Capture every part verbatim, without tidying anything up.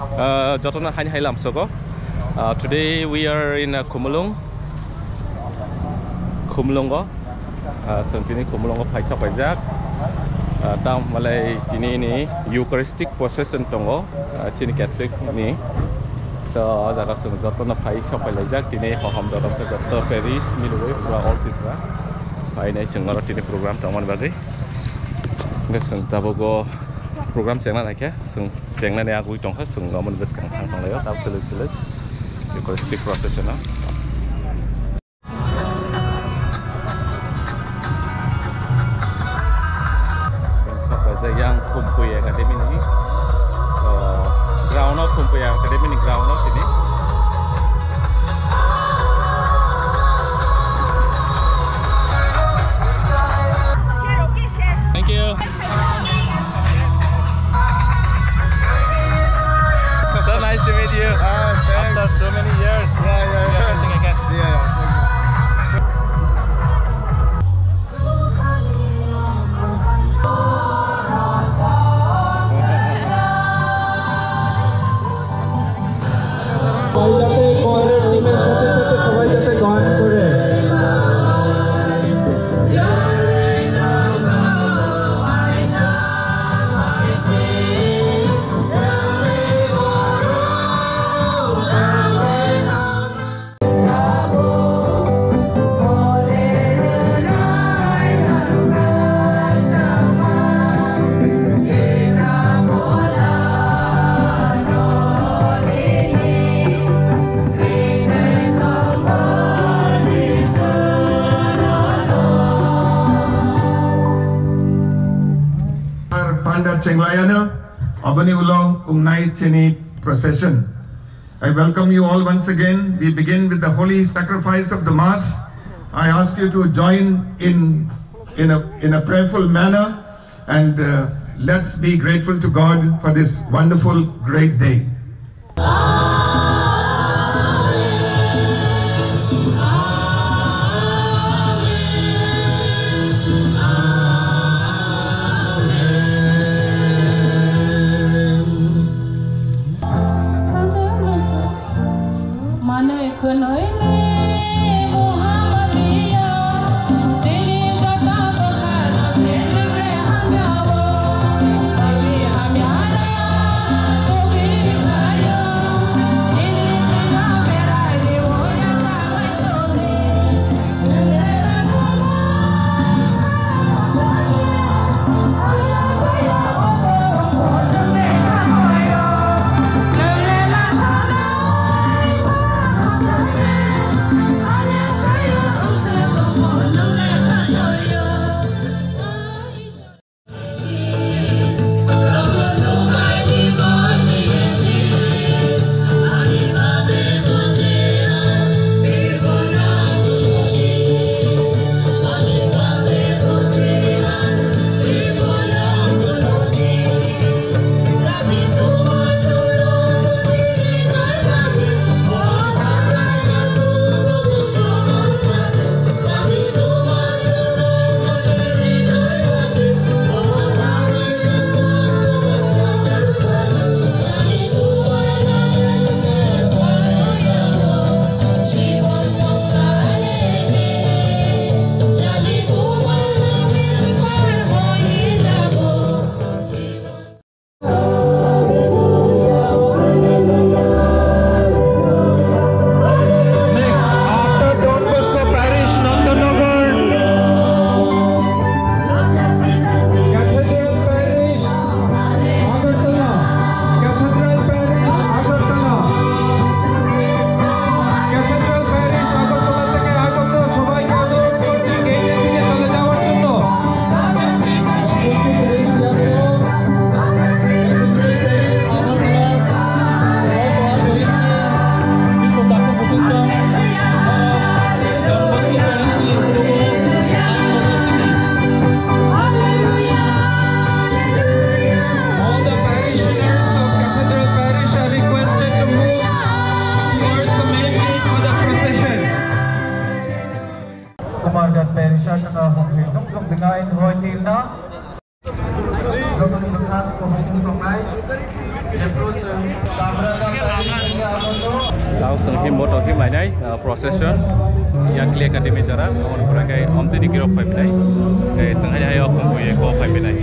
Uh, jotono haini hai lamsogo. Uh, today we are in, uh, Khumulwng. Khumulwngo. Uh, chwng tini Khumulwngo phaisa paijak. Uh, tamo hwnbalai tini ni Eucharistic procession tongo. Uh, chini Catholic ni. So, o jaga chwng jotono phai sok pai laijak. Tini hohom dorok khe joto parish milwi pura all Tripura. Phainai chwng oro tini program tongmani bagwi. Hwnkhe chwng tabuk o program chengna naikhe chwng chengnani agwi tongkha, chwng omo ni bwskang thang tonglaio, tabuk twlwk twlwk Eucharistic procession o. Chwng sok paijak yang Khumpui Academy ni, o, ground o, Khumpui Academy ni ground o tini. Thank you. So nice to meet you. Ah, thanks. After so many years, yeah, yeah, we are meeting again. Yeah, yeah, thank you. সবাই যাতে কোয়ারের টিমের সাথে সাথে সবাই যাতে গান করে। Panda Chenglaiano, aboni ulo wngnai chini procession. I welcome you all once again. We begin with the holy sacrifice of the Mass. I ask you to join in, in a, in a prayerful manner, and, uh, let's be grateful to God for this wonderful, great day. Next, after Don Bosco Parish, Nandanagar, Cathedral Parish, Agartala, Cathedral Parish, Agartala, Cathedral Parish, Agartala থেকে আগত সবাইকে অনুরোধ করছি গেটের দিকে চলে যাওয়ার জন্য। All the parishioners of Cathedral Parish are requested to move towards the main gate for the procession. Kumarghat Parish-o kheno hamkhe jung jung rinai hoi tirna. Jotoni bwkhak kwbangma tongnai. Jephru chwng Tao chwng himbo tong him lainai, ah, procession, Yakli Academy jora, aboni pore khe omtwini girok phai phinai. Tei chwng hai hai o khumbuiwi kok phai phinai.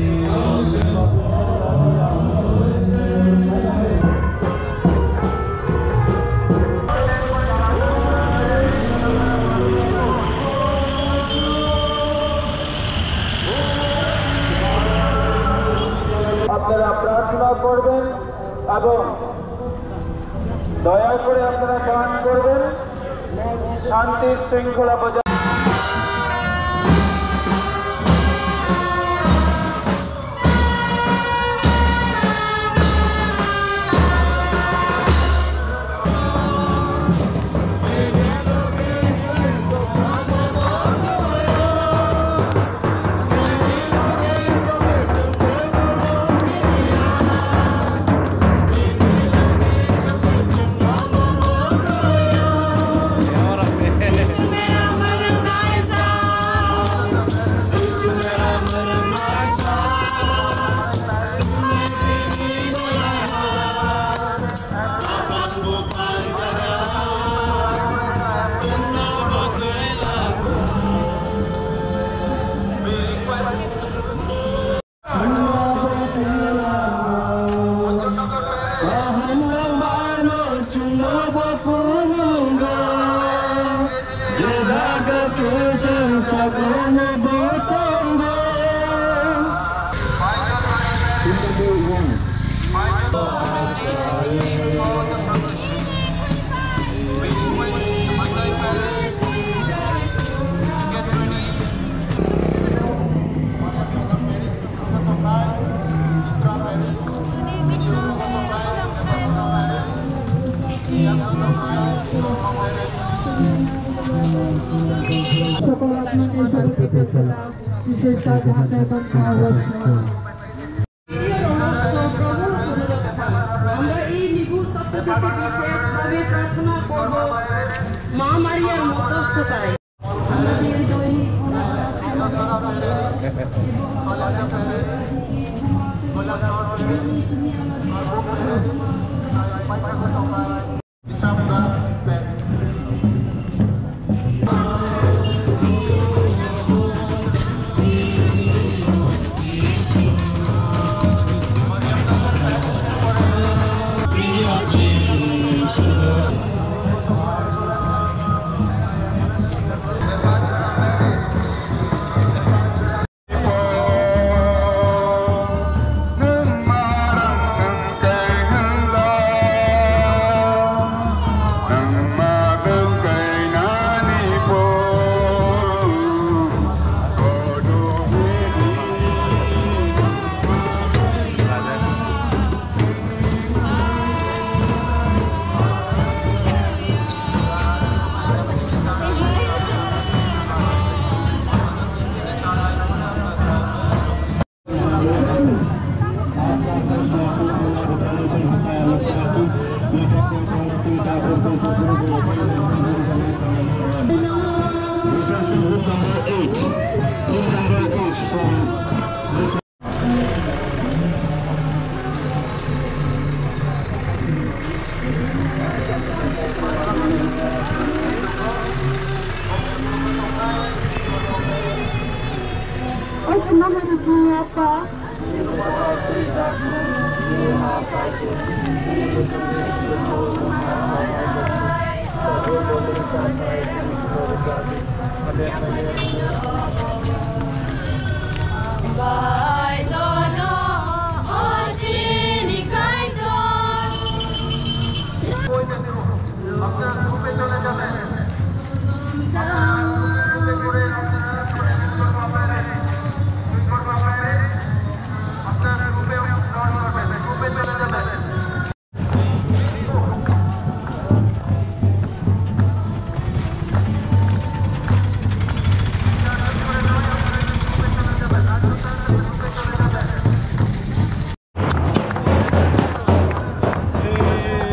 আপনারা প্রার্থনা করবেন এবং দয়া করে আপনারা দান করবেন, শান্তি শৃঙ্খলা বজায় আমরা এই নিগূঢ় তত্ত্ব থেকে বিশেষভাবে প্রার্থনা করব মা মারিয়ার মধ্যস্থতায়।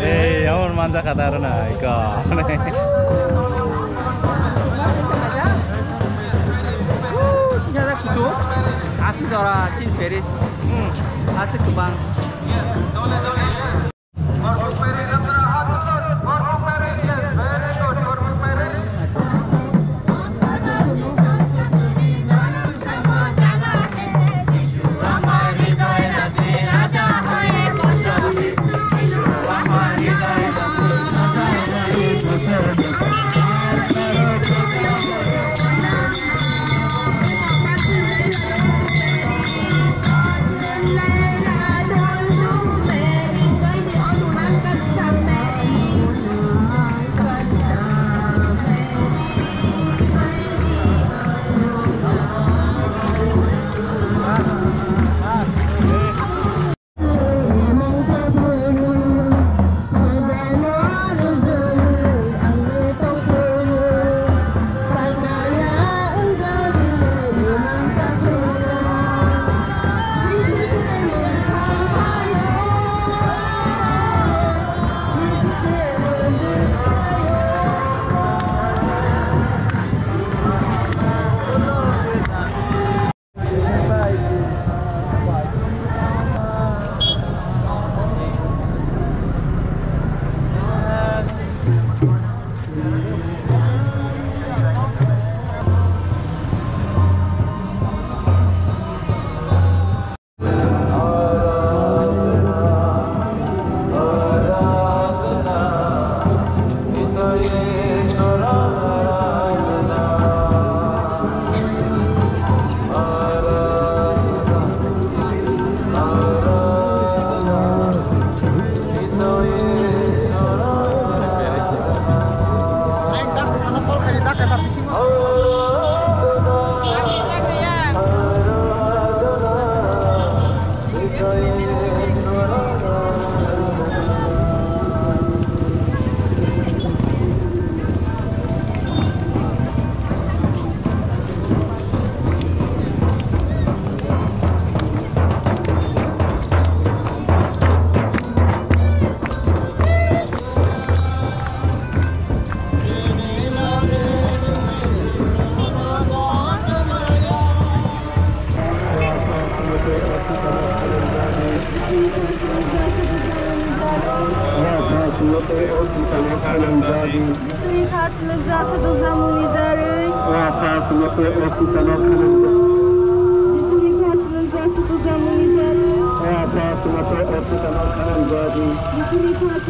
Ei, aboni manjakha da aro na, iko. Kisa da kuchuk, aswk jora, sin peri. Hmm, aswk kwbang. Jisuni kha swlwkjak, swlwkjakmungni jarwi. Jisuni kha swlwkjak, swlwkjakmungni jarwi. Jisuni kha